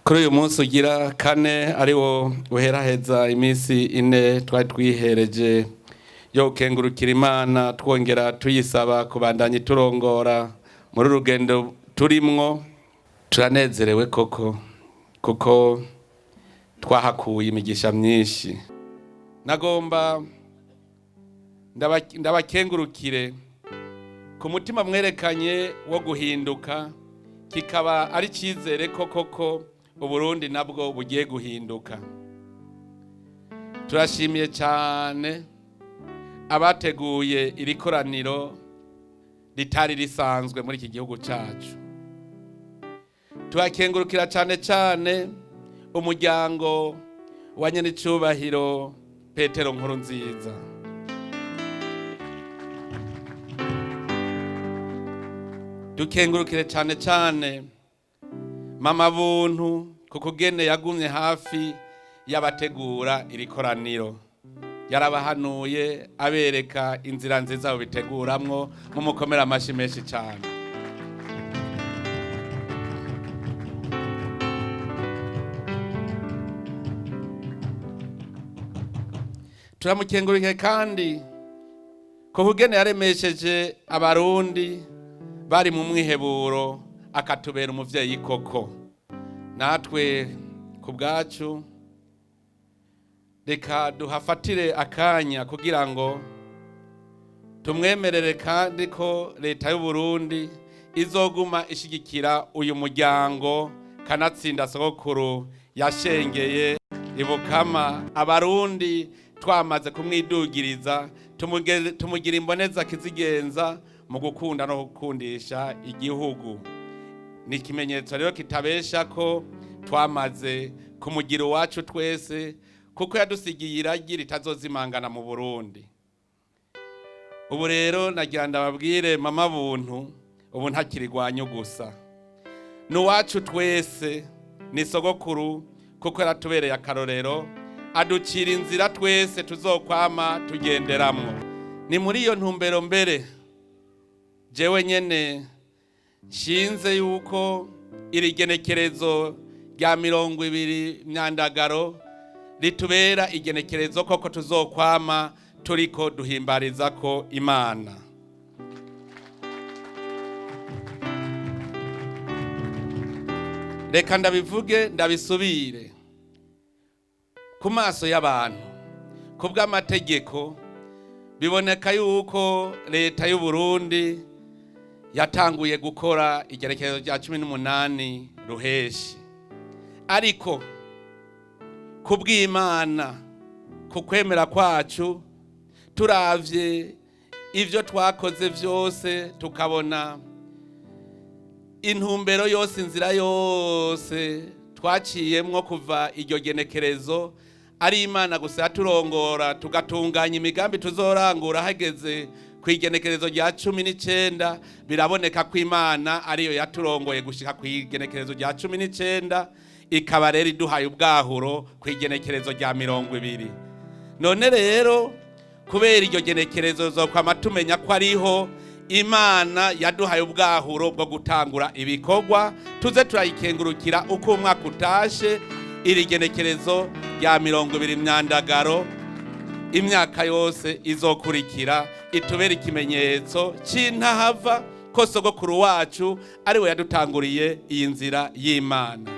Kuri uyu munsi ugira kane, ari wo uheraheza iminsi 4 twari twihereje yo gukengurukira Imana, twongera tuyisaba kubandanya iturongora muri rugendo turimwo, turanezerewe koko kuko twahakuye imigisha myinshi. Nagomba ndabakengurukire ku mutima mwerekanye wo guhinduka, kikaba ari icyizere ko koko Uburundi nabwo bugiye guhinduka. Turashimiye cyane abateguye iri koraniro ritari risanzwe muri iki gihugu cyacu. Turakengurukira cyane cyane umuryango wa nyenicubahiro Petero Nkurunziza. Dukengurukire cyane cyane mama Buntu kukugene yagumye hafi y'abategura iri koraniro, yarabahanuye abereka inzira nziza biteguramwo. Mumukomera amashyi menshi cyane. Turamukengurike kandi kukugene yaremesheje Abarundi bari mu mwiheburo, akatubera umuvyeyi koko. Natwe ku bwacu reka duhafatire akanya kugira ngo tumwemerere kandi ko leta y'u Burundi izoguma ishigikira uyu muryango, kanatsinda sogokuru yashengeye ibukama. Abarundi twamaze kumwidugiriza, tumugira imboneza kizigenza mu gukunda no gukundisha igihugu. Ni ikimenyetso rero kitabesha ko twamaze kumugira uwacu twese, kuko yadusigiye iragi ritazozimangana mu Burundi. Ubu rero nagira ndababwire, mama Buntu ubu ntakirigwanyu gusa, ni uwacu twese, ni sogokuru, kuko yaratubereye akarorero, aducira inzira twese tuzokwama tugenderamwo. Ni muri iyo ntumbero mbere jewe nyene nshinze yuko iri genekerezo rya 20 Myandagaro ritubera igenekerezo koko tuzokwama turiko duhimbariza ko Imana. Reka ndabivuge ndabisubire ku maso y'abantu: ku bw'amategeko biboneka yuko leta y'u Burundi yatanguye gukora igerekezo rya 18 Ruheshi, ariko ku bw'Imana, ku kwemera kwacu, turavye ivyo twakoze vyose, tukabona intumbero yose, inzira yose twaciyemwo kuva iryo genekerezo, ari Imana gusa yaturongora, tugatunganya imigambi tuzorangura hageze ku igenekerezo rya 19, biraboneka ko Imana ariyo yaturongoye gushika ku igenekerezo rya 19, ikaba rero iduhaye ubwahuro ku igenekerezo rya 20. None rero kubera iryo genekerezo zokwama tumenya ko ariho Imana yaduhaye ubwahuro bwo gutangura ibikorwa, tuze turayikengurukira uko umwaka utashe iri genekerezo rya 20 Myandagaro imyaka yose izokurikira, itubera ikimenyetso c'intahava ko sogokuru wacu ari we yadutanguriye iyi nzira y'Imana.